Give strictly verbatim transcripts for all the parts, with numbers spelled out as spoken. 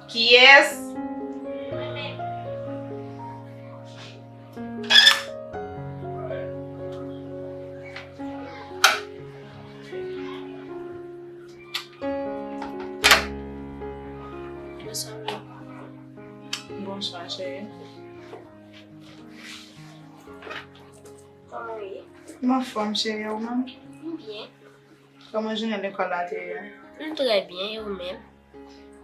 Kiyès? Bonswa, cheri. Kòman w ye? M anfòm, cheri, ou menm? M byen. Kòman jounen lekòl la te ye? M trè byen, e ou menm?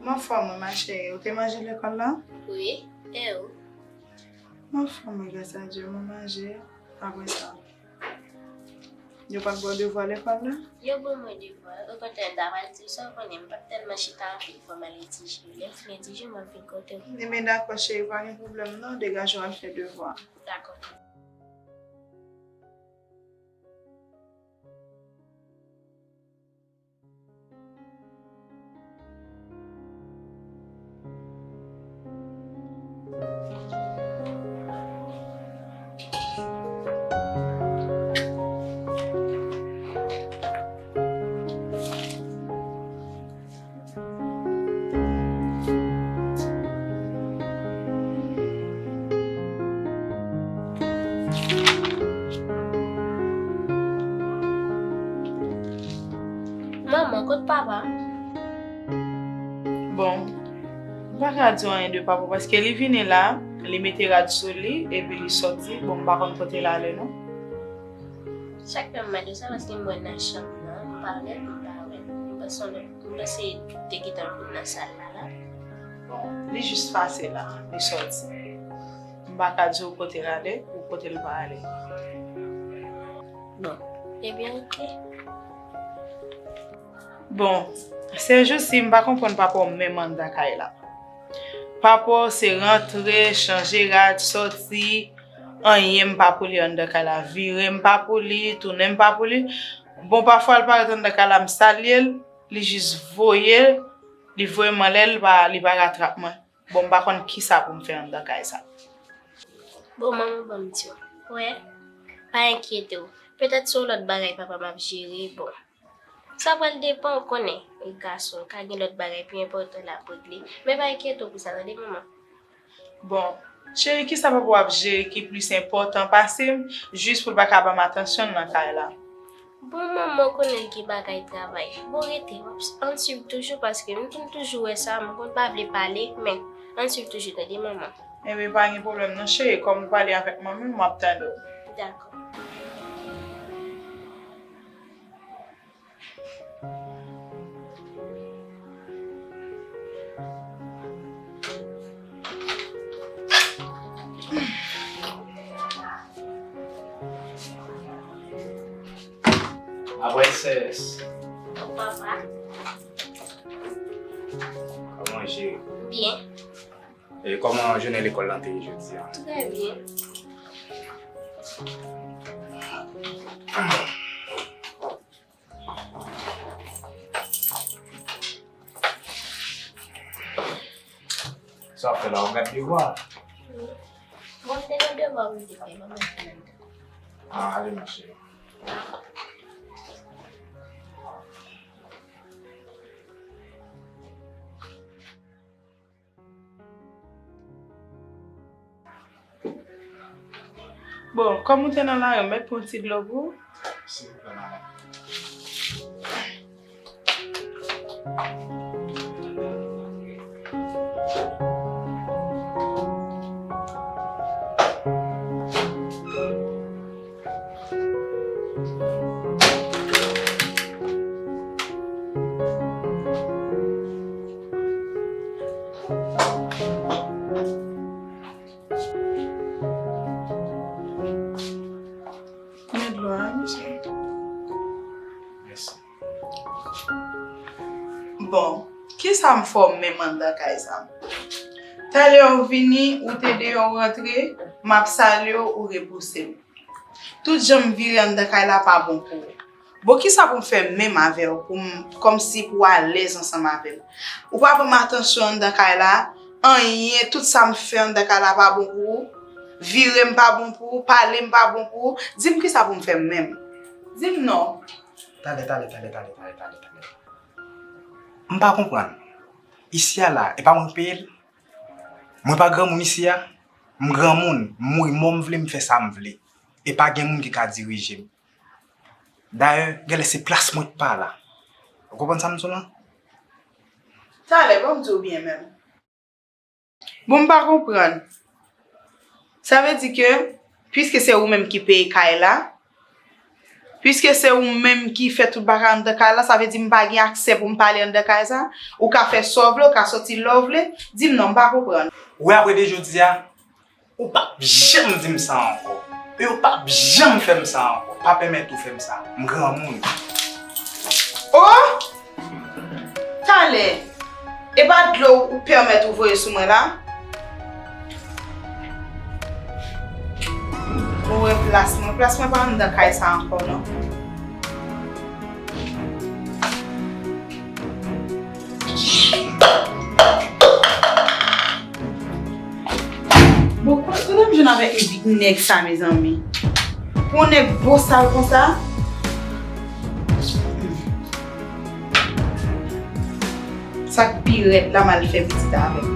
M anfòm, wi, ma chérie. Ou te manje lekòl la? Wi, e ou? M anfòm, wi, gras a Dye, mwen manje. Apre sa, yo pa t ba w devwa lekòl la? Yo ban mwen devwa. Okontrè, m ta pral di w sa, ou konnen, m p ap tèlman chita anpil, fò m al etidye. Lè m fin etidye, m ap vin kote w. Ebyen, dakò, cheri, pa gen pwoblèm, non. Degaje w al fè devwa. Dakò. Manman, kot papa? Bon, m pa ka di w anyen de papa paske li vini la, li mete rad sou li, epi li sòti. Bon, m pa konn kote l ale, non. Chak fwa m mande w sa paske m wè l nan chanm nan, m pa wè l, m pa wè l. M panse w, m panse te gentan vin nan sal la, la. Bon, li jis pase la, li sòti. M pa ka di w kote l ale ou kote l pa ale. Bon, ebyen, oke. Bon, sèjousi, m pa konprann papa w menm anndan kay la. Papa w se rantre, chanje rad, sòti, anyen m pa pou li anndan kay la. Vire m pa pou li, tounen m pa pou li. Bon, pafwa l parèt anndan kay la, m salye l, li jis voye, li voye m anlè, li pa, li pa ratrap mwen. Bon, m pa konn kisa pou m fè anndan kay sa. Bon, manman, ban m di w. Wè, pa enkyete w. Petèt se yon lòt bagay papa m ap jere, bon. Sa pral depann, ou konnen, li gason, ka gen lòt bagay pi enpòtan l ap regle. Men pa enkyete w pou sa, tande, manman. Bon, cheri, kisa papa w ap jere ki plis enpòtan pase m, jis pou l pa ka ban m atansyon l nan kay la? Bon, manman, ou konnen l gen bagay travay. Bon, rete, ann swiv toujou, paske m konn toujou wè sa, m konn pa vle pale, men ann swiv toujou, tande, manman. Ebyen, pa gen pwoblèm non, cheri, kòm ou pale avèk mwen menm, m ap tande w. Dakò. Princess. Papa. Kòman w ye? Byen. E kòman jounen lekòl lan te ye jodi a? Trè byen. Sa w ap fè la, w ap gade devwa? Wi. Bon, se yon devwa pou m te fè, ban mwen fè l. Ah, ale, ma chérie. Bon, kòm ou te nan lari, m mèt pran yon ti dlo pou ou. Silvouplè, madanm. Men dlo a, mesye. Mèsi. Bon, kisa m fè w menm anndan kay sa? Talè w vini, ou te deyò, w rantre, m ap salye w, ou repouse m. Tout jan m vire anndan kay la pa bon pou ou. Bon, kisa pou m fè menm avè w, pou m, kòmsi pou w alèz ansanm avè m? Ou pa ban m atansyon anndan kay la, anyen, tout sa m fè anndan kay la pa bon pou ou, vire m pa bon pou ou, pale m pa bon pou ou, di m kisa pou m fè menm? Di m non. Talè, talè, talè, talè, talè, talè, talè. M pa konprann. Isi a la, e pa mwen k peye l. Mwen pa granmoun isi a. M granmoun, m mouri mò m vle, m fè sa m vle. E pa gen moun ki ka dirije m. Dayè, genlè se plas mwen k pa la. Ou konprann sa m di w lan? Talè, ban m di w byen menm. Bon, m pa konprann. Sa vle di ke, piske se ou menm ki peye kay la, piske se ou menm ki fè tout bagay anndan kay la, sa vle di m pa gen aksè pou m pale anndan kay sa? Ou ka fè sa w vle, ou ka sòti lè w vle, di m non, m pa konprann. Ou wè, apre de jodi a, ou p ap janm di m sa ankò. E ou p ap janm fè m sa ankò. Pa pèmèt ou fè m sa. M granmoun. Oh! Talè, e pa dlo ou pèmèt ou voye sou mwen la? Ou wè plas mwen, plas mwen pa anndan kay sa ankò non. Bon, kote m jwenn avèk nèg sa, mezanmi? Pou yon nèg bosal konsa? Sa k pi rèd la, m al fè pitit avèk li.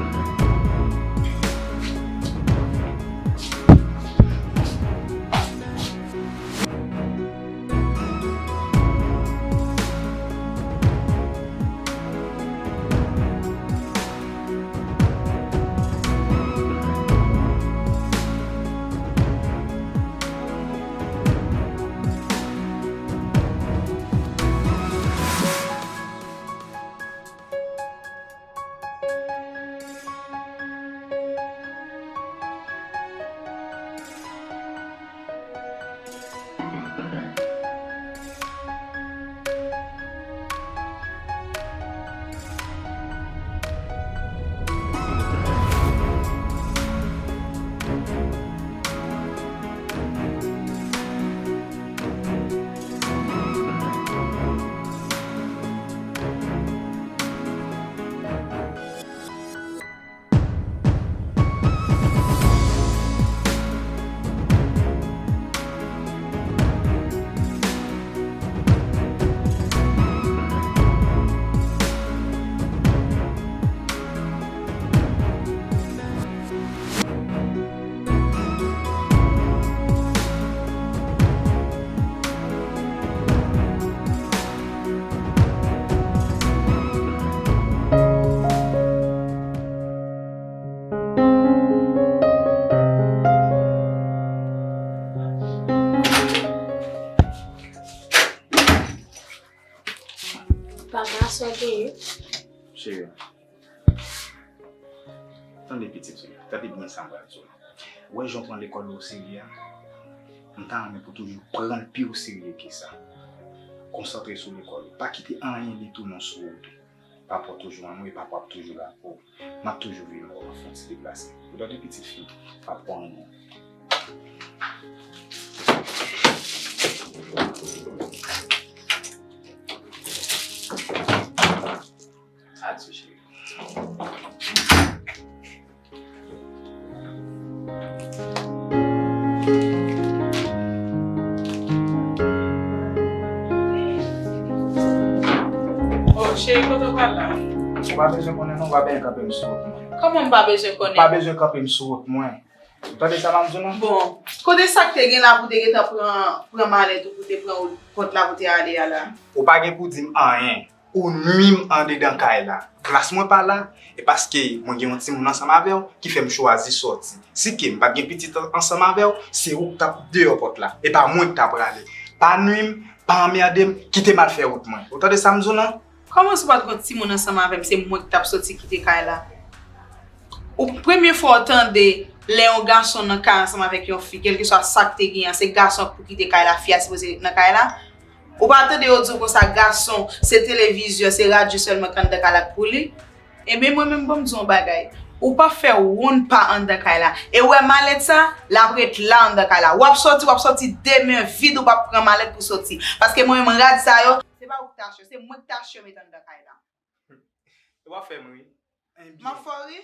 Papa, sa w genyen? Cheri, tande pitit fi, tande byen sa m pral di w la. Ou wè jan w pran lekòl ou oserye a? M ta renmen pou toujou pran l pi oserye ke sa. Konsantre sou lekòl ou. Pa kite anyen detounen w sou wout ou. Papa w toujou renmen w e papa w ap toujou la pou ou. M ap toujou vini wè w, m ap fè yon ti deplase. Ou tande pitit fi, m ap pran w anyen. Adieu, chérie. Oh, cheri, kote w pral la? Ou pa bezwen konnen non, ou pa bezwen kanpe m sou wout mwen. Kòman m pa bezwen konnen? Ou pa bezwen kanpe m sou wout mwen. Ou tande sa m ap di w non? Bon, kote sa k te gen la pou te gentan pran, pran malèt ou pou te pran wout pòt la pou te ale a la? Ou pa gen pou di m anyen. Ou nwi m andedan kay la. Plas mwen pa la, e paske mwen gen yon timoun ansanm avè w ki fè m chwazi sòti. Si ke m pa t gen pitit an-, ansanm avè w, se ou k t ap deyò pòt la, e pa mwen k t ap prale. Pa nwi m, pa anmède m, kite m al fè wout mwen. Ou tande sa m di w lan? Kòman si w pa t gen yon timoun ansanm avè m, se mwen k t ap sòti kite kay la? Ou premye fwa w tande lè yon gason nan kay ansanm avèk yon fi, kèlkeswa sa k te gen an, se gason k pou kite kay la, fi a sipoze ret nan kay la? Ou pa tande yo di w konsa gason, se televizyon, se radyo sèlman k anndan kay la k pou li? Ebyen, mwen menm, ban m di w yon bagay. Ou p ap fè wonn pa anndan kay la. E w wè malèt sa, l ap ret la anndan kay la. W ap sòti, w ap sòti de men vid, ou p ap pran malèt pou sòti. Paske mwen menm, rad sa yo, se pa ou k t achte yo, se mwen k t achte yo met anndan kay la. W ap fè m ri. M ap fè w ri?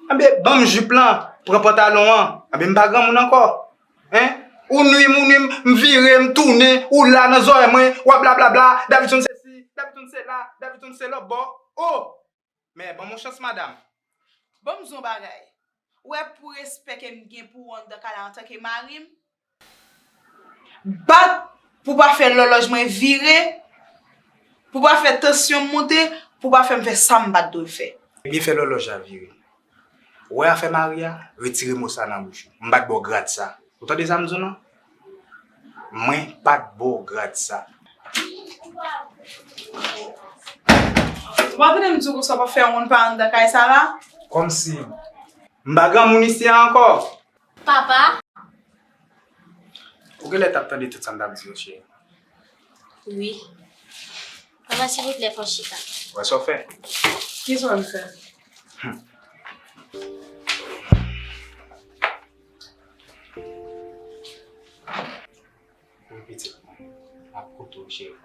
Anben, ban m jip lan, pran pantalon an. Anben, m pa granmoun ankò. Hein? Ou nwi m, ou nwi m, m vire, m tounen, ou la nan zòrèy mwen, w ap blablabla, Davidson sesi, Davidson sela, Davidson se lòt bò. Oh! Men, ban m yon chans, madanm. Ban m di w yon bagay. Ou wè pou respè ke m gen pou ou anndan kay la antanke mari m, bat pou pa fè lòlòj mwen vire, pou pa fè tansyon m monte, pou pa fè m fè sa m pa t dwe fè. Ebyen, fè lòlòj la vire. Ou wè afè mari a, retire mo sa nan bouch ou. M pa t ba w grad sa. Ou tande sa m di w lan? Mwen pa t ba w grad sa. Ou pa tande m di w konsa w p ap fè yon moun pa anndan kay sa la? Kòmsi m pa granmoun isi a ankò. Papa. Ou genlè t ap tande tout sa m t ap di yo, cheri. Wi. Papa, silvouplè, fè yon chita. Wè sa w fè. Kisa w fè? Wi, pitit mwen. M ap koute w, cheri.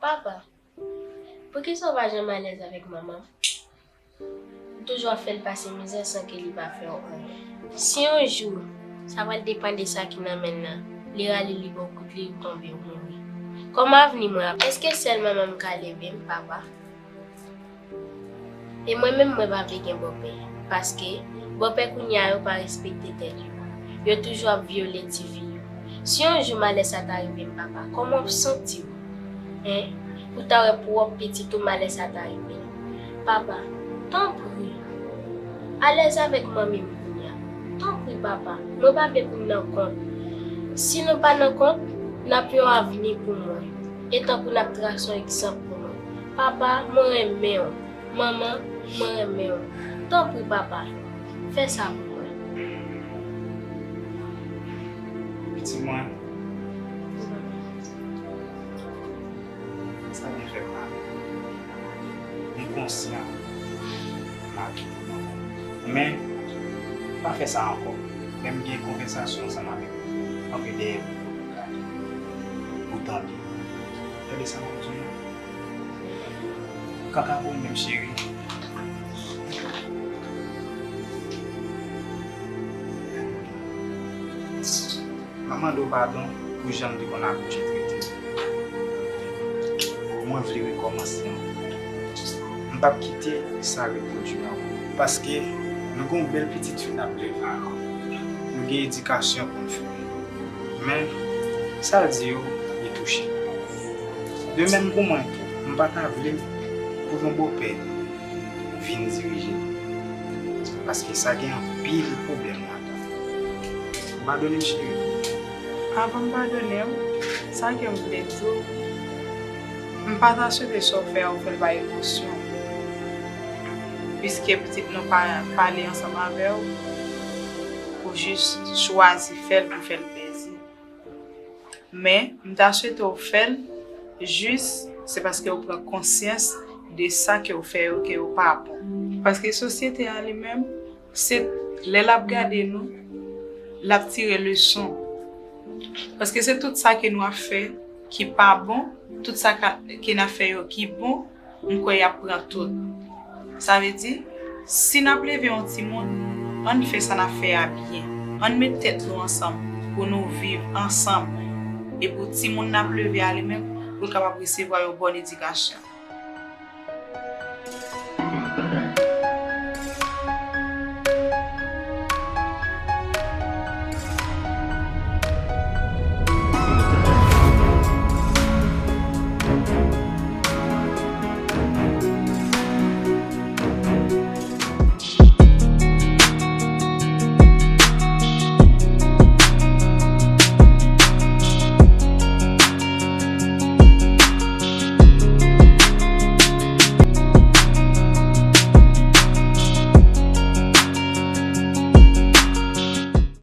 Papa, poukisa w pa janm alèz avèk manman m? Ou toujou ap fè l pase mizè san ke li pa fè w anyen. Si yon jou, sa pral depann de sa ki nan men l lan, li rale, li ba w kout, li tonbe, ou mouri. Kòman avni mwen ap? Èske sèl manman m ka leve m, papa? E mwen menm, mwen pa vle gen bòpè, paske bòpè kounye a yo pa respekte tèt yo. Yo toujou ap vyole tifi yo. Si yon jou malè sa ta rive m, papa, kòman w ap santi w? Hein? Pou ta wè pwòp pitit ou malè sa ta rive l. Papa, tanpri, alèz avèk manmi m kounye a. Tanpri, papa, mwen pa vle pou n nan kont. Si nou pa nan kont, n ap yon avni pou mwen. E tankou n ap trase yon egzanp pou nou. Papa, mwen renmen w. Manman, mwen renmen w. Tanpri, papa, fè sa pou mwen. Pitit mwen, sa byen fèt, mari. M konsyan, mari, manman. Men, pa fè sa ankò. Lè m gen konvèsasyon ansanm avèk ou, kanpe dèyè m pou gade, pou tande. Tande sa m ap di w lan? Kaka pou ou menm, cheri. M ap mande w padon pou jan m te konn abitye trete w. Mwen vle rekòmanse ankò. M p ap kite sa repwodui ankò. Paske nou gen yon bèl pitit fi n ap leve ankò. Nou gen edikasyon pou n fè. Men, sa l di yo, li touche. De menm pou mwen tou, m pa ta vle pou yon bòpè vin dirije m. Paske sa gen anpil pwoblèm ladan. Padone m, cheri. Avan m padone w, sa ke m vle di w, m pa ta swete sa w fè a, ou fè l pa emosyon. Piske pitit nou pa pale ansanm avè w, ou jis chwazi fè l pou fè l plezi. Men, m ta swete w fè l jis, se paske w pran konsyans de sa ke w fè yo, ke yo pa bon. Paske sosyete a li menm, se lè l ap gade nou, l ap tire leson. Paske se tout sa ke nou ap fè ki pa bon, tout sa ka, ke n ap fè yo ki bon, m kwè y ap pran tout. Sa vle di, si n ap leve yon timoun, ann fè sa n ap fè a byen. Ann met tèt nou ansanm pou nou viv ansanm. E pou timoun n ap leve a li menm, pou l kapab resevwa yon bòn edikasyon.